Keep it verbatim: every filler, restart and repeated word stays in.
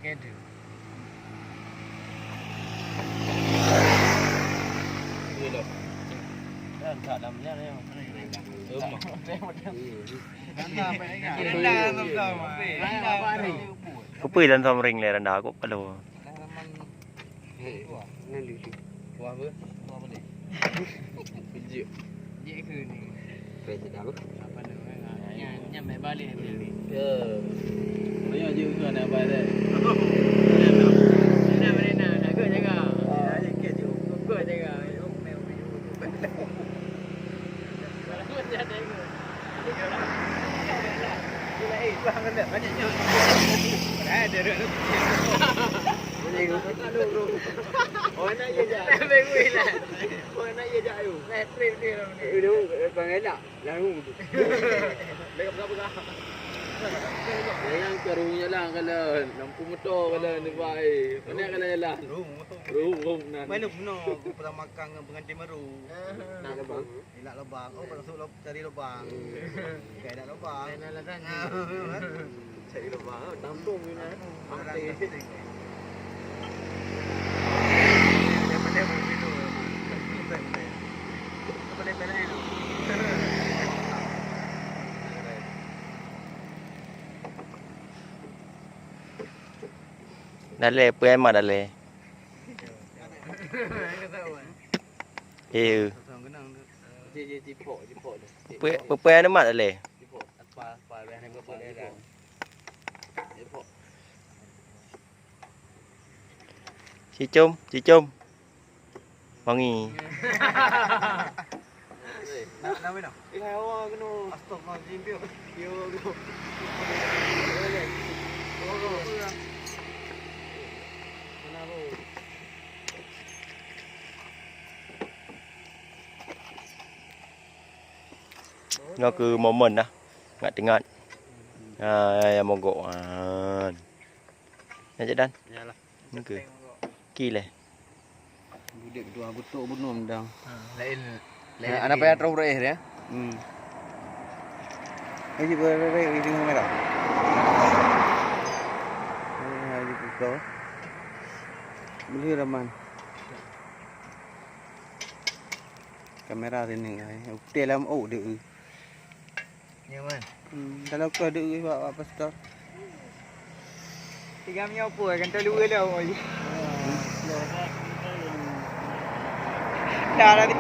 Ngedu. Iya, dok. Dan tak dalam ni, ni. Rumah. Rendah, rendah, rendah. Kupui dan somring le rendah aku kalau. Hei, nan dulu. Kuah apa? Kuah apa ni? Kejut. Jek ke ni? Apa nama? Nyan, nyan mai balik ni. Ya. Banyak je kan nak balik. Mana, mana, nak ikut jaga. Ah, ikut je. Ikut jaga. Yang karu jalan kalau lampu motor kalau ni bai. Mana kalau jalan? Ruh, ruh nan. Mana guna aku pernah makan dengan pengantin baru? Nak lepas. Ilak lubang. Oh, masuk lub-, cari lubang. Kayak nak lubang. Main alasan ni. Cari lubang. Tampung ni nak. Tampung. Mati. Dia pandai main video. Apa dia pandai tu? Dalai, peue ai mat dalai? Eh. Peue, peue, peue ai mat dalai? Cicom, cicom. Wangi. Nak, nak minum? Eh, awak kena. Astagfirullahaladzim, piu. Piu, piu. Kenapa? Nyoe keu momen dah. Ngat teuingat. Ha, nyang mogok. Ha. Nyan cit Dan. Yalah. Nike. Ki leh. Budek dua beutôi bunoe mendang. Ha, lain, lain. Ana payah troh ureueng dia. Hmm. Lagi boleh, boleh, boleh, di kamera. Boleh, lagi buka. Boleh, Rahman. Kamera sini, ai. Hotel lam, oh, dek. Nyaman. Hmm, kalau kau dek, wak, wak pastor. Tiga minggu apa, kan tahu dua lah, oi. Dah, dah.